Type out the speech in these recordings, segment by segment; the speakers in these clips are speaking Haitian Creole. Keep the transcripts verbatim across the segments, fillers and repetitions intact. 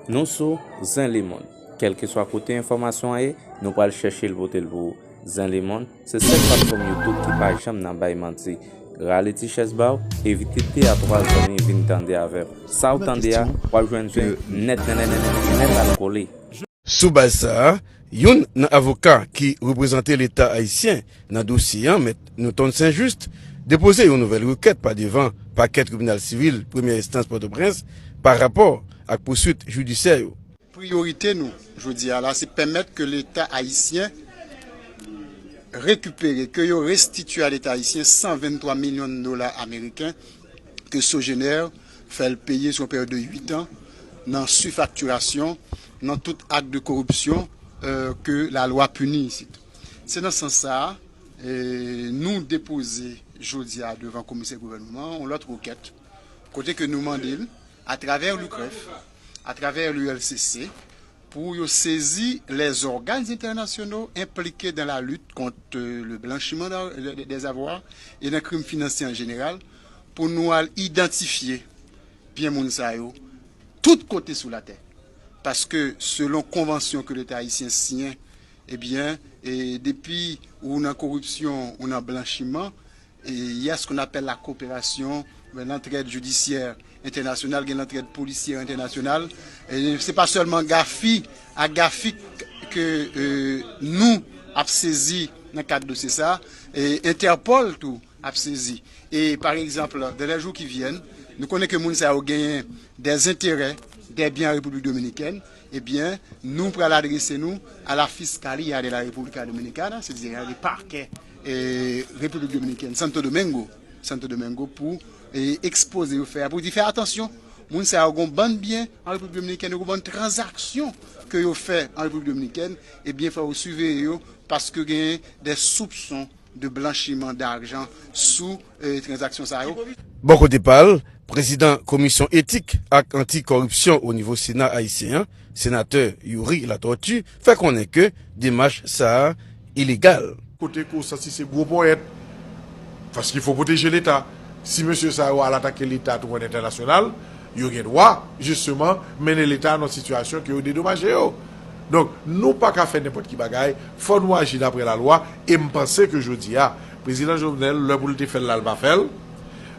Nou sou Zen Lemonn. Kèlkeswa kote enfòmasyon an ye, nou pral chèche l pote l pou ou. Zen Lemonn se sèl platfòm YouTube ki pa janm nan bay manti. Rale ti chèz ba w, envite de a twa zanmi vin tande avè w. Sa w tande a, w ap jwenn zen nèt nèt nèt nèt nèt nèt al kole. Sou baz sa a, youn nan avoka ki reprezante Leta ayisyen nan dosye an, Mèt Newton Saint-Juste, depoze yon nouvèl rekèt pa devan Pakè Tribinal Sivil Premyè Enstans Pòtoprens pa rapò ak pouswit jidisyè yo. Priyorite nou jodi a la, se pèmèt ke Leta ayisyen rekipere, ke yo restitye a Leta ayisyen san venntwa milyon dola ameriken ke Sogener fè l peye sou yon peryòd de uit an nan sifaktirasyon, nan tout ak de koripsyon, euh, ke lalwa pini isit. Se nan sans sa a, eh, nou depoze jodi a devan komisè gouvènman an yon lòt rekèt, kote ke nou mande l, atravè l'UCREF, atravè l'ULCC, pou yo sezi les organes internationaux impliqués dans la lutte contre le blanchiment de, de, des avoirs et dans crime financier en général, pou nou al idantifye byen moun sa yo tout kote sou latè. Paske selon konvansyon ke Leta ayisyen siyen, ebyen, e depi ou nan koripsyon, ou nan blanchiman, e, il y a ce qu'on appelle la coopération, ben, l'entraide judiciaire internationale, gen l'entraide policière internationale. E se pa sèlman GAFI, a GAFI ke, e, nou ap sezi nan kad dosye sa, e Interpol tou ap sezi. E, pa egzanp, dans les jours qui viennent, nou konnen ke moun sa yo genyen des intérêts, des biens en République dominicaine, ebyen, nou pral adrese nou à la Fiscalía de la República Dominicana, sètadi le parquet, eh, Repiblik Dominikèn, Santo Domingo, Santo Domingo, pou, eh, ekspoze yo fè a, pou di fè atansyon. Moun sa yo gon bann byen an Repiblik Dominikèn, yo gon bann tranzaksyon ke yo fè an Repiblik Dominikèn, ebyen, fò yo siveye yo, paske genyen des soupçons de blanchiment d'argent sou, eh, tranzaksyon sa yo. Bò kote pa l, prezidan Komisyon Etik ak Anti Kòripsyon o nivo Sena ayisyen an, senatè Youri Latortue, fè konnen ke demach sa a ilegal. Kote ke w santi se gwo ponyèt, paske fò pwoteje Leta. Si mesye sa yo al atake Leta tou an entènasyonal, yo gen dwa, jisteman, mennen Leta nan sitiyasyon ke yo dedomaje yo. Donk, nou pa ka fè nenpòt ki bagay, fò nou aji daprè lalwa, e m panse ke jodi a, prezidan Jovenel, lè pou l te fè l la, l pa fè l,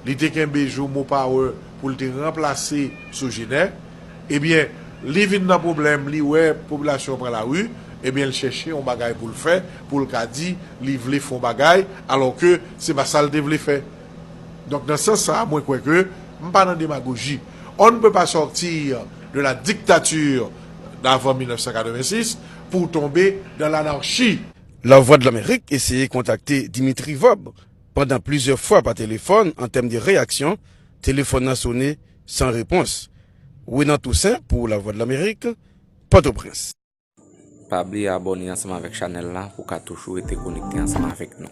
li te kenbe Jomo Power pou l te ranplase Sogener, ebyen, li vin nan pwoblèm, li wè popilasyon an pran lari, ebyen, l chèche yon bagay pou l fè, pou l ka di li vle fè yon bagay, alò ke se pa sa l te vle fè. Donk, nan sans sa a, mwen kwè ke m pa nan demagoji. On ne peut pas sortir de la dictature d'avant mil nèf san katrevensis pour tomber dans l'anarchie. Lavwadlamerik eseye kontakte Dimitri Vorbe pandan plizyè fwa pa telefòn an tèm de reyaksyon, telefòn nan sone san repons. Renan Toussaint pou Lavwadlamerik, Pòtoprens. Pa bliye abòne ansanm avèk chanèl la pou w ka toujou rete konekte ansanm avèk nou.